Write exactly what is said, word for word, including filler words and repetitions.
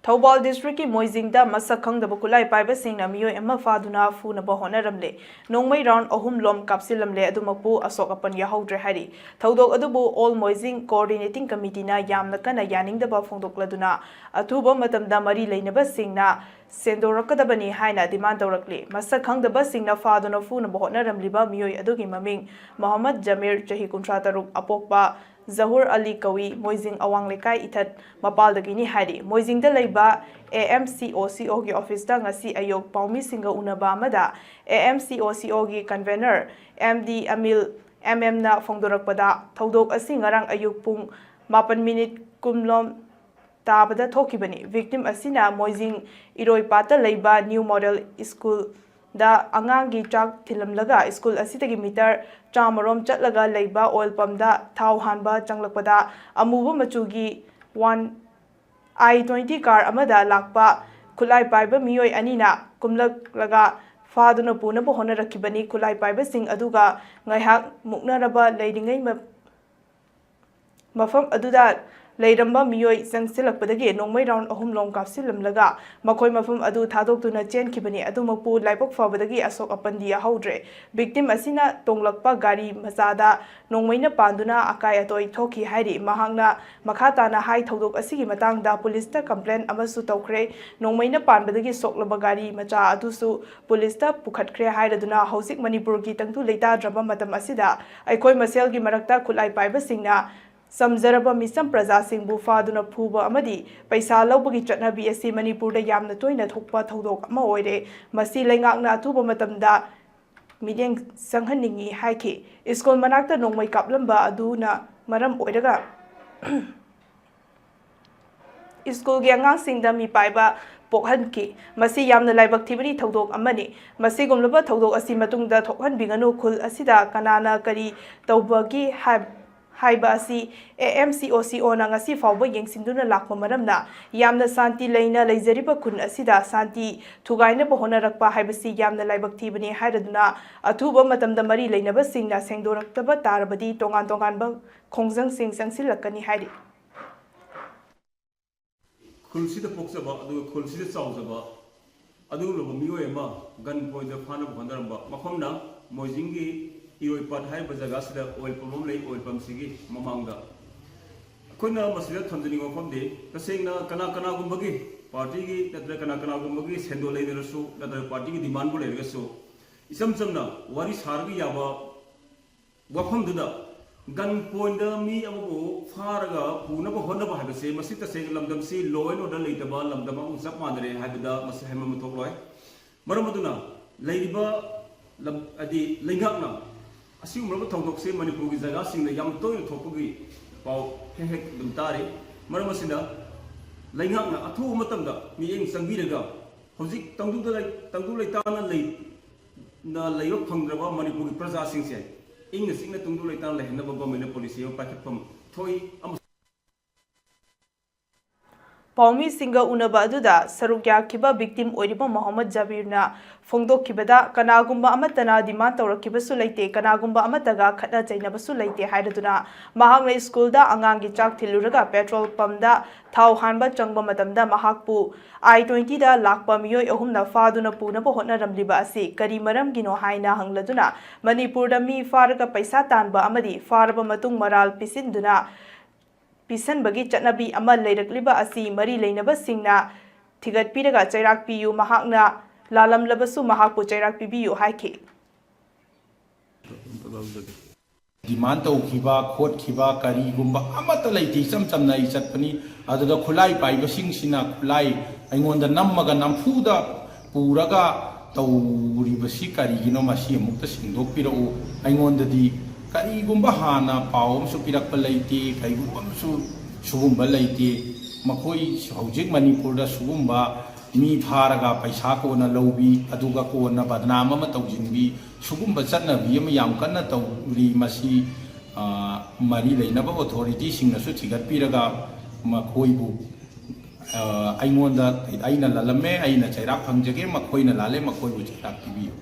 ꯊꯧꯕꯥꯜ ꯗꯤꯁꯇ꯭ꯔꯤꯛꯀꯤ ꯃꯣꯏꯖꯤꯡꯗ ꯃꯁꯛ ꯈꯪꯗꯕ ꯈꯨꯠꯂꯥꯏ ꯄꯥꯏꯕꯁꯤꯡꯅ ꯃꯤꯑꯣꯏ ꯑꯃ ꯐꯥꯗꯨꯅ ꯐꯨꯅꯕ ꯍꯣꯠꯅꯔꯝꯂꯦ꯫ ꯅꯣꯡꯃꯩ ꯔꯥꯎꯟ ꯑꯍꯨꯝ ꯂꯣꯝ ꯀꯥꯞꯁꯤꯜꯂꯝꯂꯦ, ꯑꯗꯨꯃꯛꯄꯨ ꯑꯁꯣꯛ ꯑꯄꯟ ꯌꯥꯍꯧꯗ꯭ꯔꯦ ꯍꯥꯏꯔꯤ꯫ ꯊꯧꯗꯣꯛ ꯑꯗꯨꯕꯨ ꯑꯣꯜ ꯃꯣꯏꯖꯤꯡ ꯀꯣꯑꯣꯔꯗꯤꯅꯦꯇꯤꯡ ꯀꯃꯤꯇꯤꯅ ꯌꯥꯝꯅ ꯀꯟꯅ ꯌꯥꯅꯤꯡꯗꯕ ꯐꯣꯡꯗꯣꯛꯂꯗꯨꯅ ꯑꯊꯨꯕ ꯃꯇꯝꯗ ꯃꯔꯤ ꯂꯩꯅꯕꯁꯤꯡꯅ ꯁꯦꯡꯗꯣꯔꯛꯀꯗꯕꯅꯤ ꯍꯥꯏꯅ ꯗꯤꯃꯥꯟ ꯇꯧꯔꯛꯂꯤ꯫ ꯃꯁꯛ ꯈꯪꯗꯕꯁꯤꯡꯅ ꯐꯥꯗꯨꯅ ꯐꯨꯅꯕ ꯍꯣꯠꯅꯔꯝꯂꯤꯕ ꯃꯤꯑꯣꯏ ꯑꯗꯨꯒꯤ ꯃꯃꯤꯡ ꯃꯣꯍꯝꯃꯗ ꯖꯃꯤꯔ, ꯆꯍꯤ ꯀꯨꯟꯊ꯭ꯔꯥ ꯇꯔꯨꯛ, ꯑꯄꯣꯛꯄ ꯖꯍꯨꯔ ꯑꯂꯤ ꯀꯧꯏ, ꯃꯣꯏꯖꯤꯡ ꯑꯋꯥꯡ ꯂꯩꯀꯥꯏ ꯏꯊꯠ ꯃꯄꯥꯜꯗꯒꯤꯅꯤ ꯍꯥꯏꯔꯤ꯫ ꯃꯣꯏꯖꯤꯡꯗ ꯂꯩꯕ A M C O C O ꯒꯤ ꯑꯣꯐꯤꯁꯇ ꯉꯁꯤ ꯑꯌꯨꯛ ꯄꯥꯎꯃꯤꯁꯤꯡꯒ ꯎꯅꯕ ꯑꯃꯗ A M C O C O ꯒꯤ convener M D ꯑꯃꯤꯜ M M ꯅ ꯐꯣꯡꯗꯣꯔꯛꯄꯗ, ꯊꯧꯗꯣꯛ ꯑꯁꯤ ꯉꯔꯥꯡ ꯑꯌꯨꯛ ꯄꯨꯡ ꯃꯥꯄꯟ ꯃꯤꯅꯤꯠ ꯀꯨꯟꯂꯣꯝ ꯇꯥꯕꯗ ꯊꯣꯛꯈꯤꯕꯅꯤ꯫ ꯚꯤꯛꯇꯤꯝ ꯑꯁꯤꯅ ꯃꯣꯏꯖꯤꯡ ꯏꯔꯣꯏꯄꯥꯠꯇ ꯂꯩꯕ ꯅ꯭ꯌꯨ ꯃꯣꯗꯦꯜ ꯁ꯭ꯀꯨꯜꯗ ꯑꯉꯥꯡꯒꯤ ꯆꯥꯛ ꯊꯤꯜꯂꯝꯂꯒ ꯁ꯭ꯀꯨꯜ ꯑꯁꯤꯗꯒꯤ ꯃꯤꯇꯔ ꯆꯥꯝꯃꯔꯣꯝ ꯆꯠꯂꯒ ꯂꯩꯕ ꯑꯣꯏꯜ ꯄꯝꯗ ꯊꯥꯎ ꯍꯥꯟꯕ ꯆꯪꯂꯛꯄꯗ ꯑꯃꯨꯕ ꯃꯆꯨꯒꯤ ꯋꯥꯟ I twenty car ꯑꯃꯗ ꯂꯥꯛꯄ ꯈꯨꯠꯂꯥꯏ ꯄꯥꯏꯕ ꯃꯤꯑꯣꯏ ꯑꯅꯤꯅ ꯀꯨꯝꯂꯛꯂꯒ ꯐꯥꯗꯨꯅ ꯄꯨꯅꯕ ꯍꯣꯠꯅꯔꯛꯈꯤꯕꯅꯤ꯫ ꯈꯨꯠꯂꯥꯏ ꯄꯥꯏꯕꯁꯤꯡ ꯑꯗꯨꯒ ꯉꯥꯏꯍꯥꯛ ꯃꯨꯛꯅꯔꯕ ꯂꯩꯔꯤꯉꯩ ꯃ-, ꯃꯐꯝ ꯑꯗꯨꯗ ꯂꯩꯔꯝꯕ ꯃꯤꯑꯣꯏ ꯆꯪꯁꯤꯜꯂꯛꯄꯗꯒꯤ ꯅꯣꯡꯃꯩ ꯔꯥꯎꯟ ꯑꯍꯨꯝ ꯂꯣꯝ ꯀꯥꯞꯁꯤꯜꯂꯝꯂꯒ ꯃꯈꯣꯏ ꯃꯐꯝ ꯑꯗꯨ ꯊꯥꯗꯣꯛꯇꯨꯅ ꯆꯦꯟꯈꯤꯕꯅꯤ꯫ ꯑꯗꯨꯃꯛꯄꯨ ꯂꯥꯏꯕꯛ ꯐꯕꯗꯒꯤ ꯑꯁꯣꯛ ꯑꯄꯟꯗꯤ ꯌꯥꯍꯧꯗ꯭ꯔꯦ꯫ ꯚꯤꯛꯇꯤꯝ ꯑꯁꯤꯅ ꯇꯣꯡꯂꯛꯄ ꯒꯥꯔꯤ ꯃꯆꯥꯗ ꯅꯣꯡꯃꯩꯅ ꯄꯥꯟꯗꯨꯅ ꯑꯀꯥꯏ ꯑꯇꯣꯏ ꯊꯣꯛꯈꯤ ꯍꯥꯏꯔꯤ꯫ ꯃꯍꯥꯛꯅ ꯃꯈꯥ ꯇꯥꯅ ꯍꯥꯏ, ꯊꯧꯗꯣꯛ ꯑꯁꯤꯒꯤ ꯃꯇꯥꯡꯗ ꯄꯨꯂꯤꯁꯇ ꯀꯝꯄ꯭ꯂꯦꯟ ꯑꯃꯁꯨ ꯇꯧꯈ꯭ꯔꯦ꯫ ꯅꯣꯡꯃꯩꯅ ꯄꯥꯟꯕꯗꯒꯤ ꯁꯣꯛꯂꯕ ꯒꯥꯔꯤ ꯃꯆꯥ ꯑꯗꯨꯁꯨ ꯄꯨꯂꯤꯁꯇ ꯄꯨꯈꯠꯈ꯭ꯔꯦ ꯍꯥꯏꯔꯗꯨꯅ ꯍꯧꯖꯤꯛ ꯃꯅꯤꯄꯨꯔꯒꯤ ꯇꯪꯗꯨ ꯂꯩꯇꯥꯗ꯭ꯔꯕ ꯃꯇꯝ ꯑꯁꯤꯗ ꯑꯩꯈꯣꯏ ꯃꯁꯦꯜꯒꯤ ꯃꯔꯛꯇ ꯈꯨꯠꯂꯥꯏ ꯄꯥꯏꯕꯁꯤꯡꯅ ꯆꯝꯖꯔꯕ ꯃꯤꯆꯝ ꯄ꯭ꯔꯖꯥꯁꯤꯡꯕꯨ ꯐꯥꯗꯨꯅ ꯐꯨꯕ ꯑꯃꯗꯤ ꯄꯩꯁꯥ ꯂꯧꯕꯒꯤ ꯆꯠꯅꯕꯤ ꯑꯁꯤ ꯃꯅꯤꯄꯨꯔꯗ ꯌꯥꯝꯅ ꯇꯣꯏꯅ ꯊꯣꯛꯄ ꯊꯧꯗꯣꯛ ꯑꯃ ꯑꯣꯏꯔꯦ꯫ ꯃꯁꯤ ꯂꯩꯉꯥꯛꯅ ꯑꯊꯨꯕ ꯃꯇꯝꯗ ꯃꯤꯠꯌꯦꯡ ꯆꯪꯍꯟꯅꯤꯡꯏ ꯍꯥꯏꯈꯤ꯫ ꯁ꯭ꯀꯨꯜ ꯃꯅꯥꯛꯇ ꯅꯣꯡꯃꯩ ꯀꯥꯞꯂꯝꯕ ꯑꯗꯨꯅ ꯃꯔꯝ ꯑꯣꯏꯔꯒ ꯁ꯭ꯀꯨꯜꯒꯤ ꯑꯉꯥꯡꯁꯤꯡꯗ ꯃꯤꯄꯥꯏꯕ ꯄꯣꯛꯍꯟꯈꯤ꯫ ꯃꯁꯤ ꯌꯥꯝꯅ ꯂꯥꯏꯕꯛ ꯊꯤꯕꯅꯤ ꯊꯧꯗꯣꯛ ꯑꯃꯅꯤ꯫ ꯃꯁꯤꯒꯨꯝꯂꯕ ꯊꯧꯗꯣꯛ ꯑꯁꯤ ꯃꯇꯨꯡꯗ ꯊꯣꯛꯍꯟꯕꯤꯒꯅꯨ꯫ ꯈꯨꯜ ꯑꯁꯤꯗ ꯀꯅꯥꯅ ꯀꯔꯤ ꯇꯧꯕꯒꯦ ꯍꯥꯏ-, ꯍꯥꯏꯕ ꯑꯁꯤ A M C O C O ꯅ ꯉꯁꯤ ꯐꯥꯎꯕ ꯌꯦꯡꯁꯤꯟꯗꯨꯅ ꯂꯥꯛꯄ ꯃꯔꯝꯅ ꯌꯥꯝꯅ ꯁꯥꯟꯇꯤ ꯂꯩꯅ ꯂꯩꯖꯔꯤꯕ ꯈꯨꯟ ꯑꯁꯤꯗ ꯁꯥꯟꯇꯤ ꯊꯨꯒꯥꯏꯅꯕ ꯍꯣꯠꯅꯔꯛꯄ ꯍꯥꯏꯕꯁꯤ ꯌꯥꯝꯅ ꯂꯥꯏꯕꯛ ꯊꯤꯕꯅꯤ ꯍꯥꯏꯔꯗꯨꯅ ꯑꯊꯨꯕ ꯃꯇꯝꯗ ꯃꯔꯤ ꯂꯩꯅꯕꯁꯤꯡꯅ ꯁꯦꯡꯗꯣꯔꯛꯇꯕ ꯇꯥꯔꯕꯗꯤ ꯇꯣꯉꯥꯟ ꯇꯣꯉꯥꯟꯕ ꯈꯣꯡꯖꯪꯁꯤꯡ ꯆꯪꯁꯤꯜꯂꯛꯀꯅꯤ ꯍꯥꯏꯔꯤ꯫ ꯈꯨꯜꯁꯤꯗ ꯄꯣꯛꯆꯕ ꯑꯗꯨꯒ ꯈꯨꯜꯁꯤꯗ ꯆꯥꯎꯖꯕ ꯑꯗꯨꯒꯨꯝꯂꯕ ꯃꯤꯑꯣꯏ ꯑꯃ gun pointꯗ ꯐꯥꯅꯕ ꯍꯣꯠꯅꯔꯝꯕ ꯃꯐꯝꯅ ꯃꯣꯏꯖꯤꯡꯒꯤ ꯏꯔꯣꯏꯄꯥꯠ ꯍꯥꯏꯔꯤꯕ ꯖꯒꯥꯁꯤꯗ oil pump ꯑꯃ ꯂꯩ꯫ Oil pumpꯁꯤꯒꯤ ꯃꯃꯥꯡꯗ ꯑꯩꯈꯣꯏꯅ ꯃꯁꯤꯗ ꯊꯝꯖꯅꯤꯡꯕ ꯋꯥꯐꯝꯗꯤ, ꯇꯁꯦꯡꯅ ꯀꯅꯥ ꯀꯅꯥꯒꯨꯝꯕꯒꯤ partyꯒꯤ ꯅꯠꯇ꯭ꯔꯒ ꯀꯅꯥ ꯀꯅꯥꯒꯨꯝꯕꯒꯤ ꯁꯦꯟꯗꯣꯟ ꯂꯩꯅꯔꯁꯨ ꯅꯠꯇ꯭ꯔꯒ partyꯒꯤ demandꯕꯨ ꯂꯩꯔꯒꯁꯨ, ꯏꯆꯝ ꯆꯝꯅ ꯋꯥꯔꯤ ꯁꯥꯔꯒ ꯌꯥꯕ ꯋꯥꯐꯝꯗꯨꯗ gun pointꯗ ꯃꯤ ꯑꯃꯕꯨ ꯐꯥꯔꯒ ꯄꯨꯅꯕ ꯍꯣꯠꯅꯕ ꯍꯥꯏꯕꯁꯦ, ꯃꯁꯤ ꯇꯁꯦꯡꯅ ꯂꯝꯗꯝꯁꯤ law and order ꯂꯩꯇꯕ ꯂꯝꯗꯝ ꯑꯃꯒ ꯆꯞ ꯃꯥꯟꯅꯔꯦ ꯍꯥꯏꯕꯗ ꯃꯁꯤ ꯍꯥꯏꯃꯟꯕ ꯊꯣꯛꯂꯣꯏ꯫ ꯃꯔꯝ ꯑꯗꯨꯅ ꯂꯩꯔꯤꯕ ꯂꯝ, ꯍꯥꯏꯗꯤ ꯂꯩꯉꯥꯛꯅ ꯑꯁꯤꯒꯨꯝꯂꯕ ꯊꯧꯗꯣꯛꯁꯦ ꯃꯅꯤꯄꯨꯔꯒꯤ ꯖꯒꯥꯁꯤꯡꯗ ꯌꯥꯝ ꯇꯣꯏꯅ ꯊꯣꯛꯄꯒꯤ ꯄꯥꯎ ꯍꯦꯛ ꯍꯦꯛ ꯑꯗꯨꯝ ꯇꯥꯔꯤ꯫ ꯃꯔꯝ ꯑꯁꯤꯅ ꯂꯩꯉꯥꯛꯅ ꯑꯊꯨꯕ ꯃꯇꯝꯗ ꯃꯤꯠꯌꯦꯡ ꯆꯪꯕꯤꯔꯒ ꯍꯧꯖꯤꯛ ꯇꯪꯗꯨꯗ ꯂꯩ-, ꯇꯪꯗꯨ ꯂꯩꯇꯥꯅ ꯂꯩ-, ꯅ ꯂꯩꯕ ꯐꯪꯗ꯭ꯔꯕ ꯃꯅꯤꯄꯨꯔꯒꯤ ꯄ꯭ꯔꯖꯥꯁꯤꯡꯁꯦ ꯏꯪꯅ ꯆꯤꯛꯅ ꯇꯪꯗꯨ ꯂꯩꯇꯥꯅ ꯂꯩꯍꯟꯅꯕ governmentꯅ policy ꯑꯃ ꯄꯥꯏꯈꯠꯐꯝ ꯊꯣꯛꯏ ꯑꯃꯁꯨꯡ ꯄꯥꯎꯃꯤꯁꯤꯡꯒ ꯎꯅꯕ ꯑꯗꯨꯗ ꯁꯔꯨꯛ ꯌꯥꯈꯤꯕ victim ꯑꯣꯏꯔꯤꯕ ꯃꯣꯍꯝꯃꯗ ꯖꯕꯤꯔꯅ ꯐꯣꯡꯗꯣꯛꯈꯤꯕꯗ, ꯀꯅꯥꯒꯨꯝꯕ ꯑꯃꯠꯇꯅ demand ꯇꯧꯔꯛꯈꯤꯕꯁꯨ ꯂꯩꯇꯦ, ꯀꯅꯥꯒꯨꯝꯕ ꯑꯃꯠꯇꯒ ꯈꯠꯅ ꯆꯩꯅꯕꯁꯨ ꯂꯩꯇꯦ ꯍꯥꯏꯔꯗꯨꯅ, ꯃꯍꯥꯛꯅ ꯁ꯭ꯀꯨꯜꯗ ꯑꯉꯥꯡꯒꯤ ꯆꯥꯛ ꯊꯤꯜꯂꯨꯔꯒ petrol pumpꯗ ꯊꯥꯎ ꯍꯥꯟꯕ ꯆꯪꯕ ꯃꯇꯝꯗ ꯃꯍꯥꯛꯄꯨ I twentyꯗ ꯂꯥꯛꯄ ꯃꯤꯑꯣꯏ ꯑꯍꯨꯝꯅ ꯐꯥꯗꯨꯅ ꯄꯨꯅꯕ ꯍꯣꯠꯅꯔꯝꯂꯤꯕ ꯑꯁꯤ ꯀꯔꯤ ꯃꯔꯝꯒꯤꯅꯣ ꯍꯥꯏꯅ ꯍꯪꯂꯗꯨꯅ, ꯃꯅꯤꯄꯨꯔꯗ ꯃꯤ ꯐꯥꯔꯒ ꯄꯩꯁꯥ ꯇꯥꯟꯕ ꯑꯃꯗꯤ ꯐꯥꯔꯕ ꯃꯇꯨꯡ ꯃꯔꯥꯜ ꯄꯤꯁꯤꯟꯗꯨꯅ ꯄꯤꯁꯟꯕꯒꯤ ꯆꯠꯅꯕꯤ ꯑꯃ ꯂꯩꯔꯛꯂꯤꯕ ꯑꯁꯤ ꯃꯔꯤ ꯂꯩꯅꯕꯁꯤꯡꯅ ꯊꯤꯒꯠꯄꯤꯔꯒ ꯆꯩꯔꯥꯛ ꯄꯤꯌꯨ, ꯃꯍꯥꯛꯅ ꯂꯥꯜꯂꯝꯂꯕꯁꯨ ꯃꯍꯥꯛꯄꯨ ꯆꯩꯔꯥꯛ ꯄꯤꯕꯤꯌꯨ ꯍꯥꯏꯈꯤ꯫ Demand ꯇꯧꯈꯤꯕ ꯈꯣꯠꯈꯤꯕ ꯀꯔꯤꯒꯨꯝꯕ ꯑꯃꯠꯇ ꯂꯩꯇꯦ꯫ ꯏꯆꯝ ꯆꯝꯅ ꯑꯩ ꯆꯠꯄꯅꯤ꯫ ꯑꯗꯨꯗ ꯈꯨꯠꯂꯥꯏ ꯄꯥꯏꯕꯁꯤꯡꯁꯤꯅ ꯈꯨꯠꯂꯥꯏ ꯑꯩꯉꯣꯟꯗ ꯅꯝꯃꯒ ꯅꯝꯐꯨꯗ ꯄꯨꯔꯒ ꯇꯧꯔꯤꯕꯁꯤ ꯀꯔꯤꯒꯤꯅꯣ? ꯃꯁꯤ ꯑꯃꯨꯛꯇ ꯁꯦꯡꯗꯣꯛꯄꯤꯔꯛꯎ꯫ ꯑꯩꯉꯣꯟꯗꯗꯤ ꯀꯔꯤꯒꯨꯝꯕ ꯍꯥꯟꯅ ꯄꯥꯎ ꯑꯃꯁꯨ ꯄꯤꯔꯛꯄ ꯂꯩꯇꯦ, ꯀꯔꯤꯒꯨꯝꯕ ꯑꯃꯁꯨ ꯁꯤꯒꯨꯝꯕ ꯂꯩꯇꯦ꯫ ꯃꯈꯣꯏ ꯍꯧꯖꯤꯛ ꯃꯅꯤꯄꯨꯔꯗ ꯁꯤꯒꯨꯝꯕ ꯃꯤ ꯐꯥꯔꯒ ꯄꯩꯁꯥ ꯀꯣꯟꯅ ꯂꯧꯕꯤ, ꯑꯗꯨꯒ ꯀꯣꯟꯅ ꯕꯗꯅꯥꯝ ꯑꯃ ꯇꯧꯁꯤꯟꯕꯤ, ꯁꯤꯒꯨꯝꯕ ꯆꯠꯅꯕꯤ ꯑꯃ ꯌꯥꯝ ꯀꯟꯅ ꯇꯧꯔꯤ꯫ ꯃꯁꯤ ꯃꯔꯤ ꯂꯩꯅꯕ ꯑꯣꯊꯣꯔꯤꯇꯤꯁꯤꯡꯅꯁꯨ ꯊꯤꯒꯠꯄꯤꯔꯒ ꯃꯈꯣꯏꯕꯨ ꯑꯩꯉꯣꯟꯗ, ꯑꯩꯅ ꯂꯥꯜꯂꯝꯃꯦ, ꯑꯩꯅ ꯆꯩꯔꯥꯛ ꯐꯪꯖꯒꯦ, ꯃꯈꯣꯏꯅ ꯂꯥꯜꯂꯦ, ꯃꯈꯣꯏꯕꯨ ꯆꯩꯔꯥꯛ ꯄꯤꯕꯤꯌꯨ꯫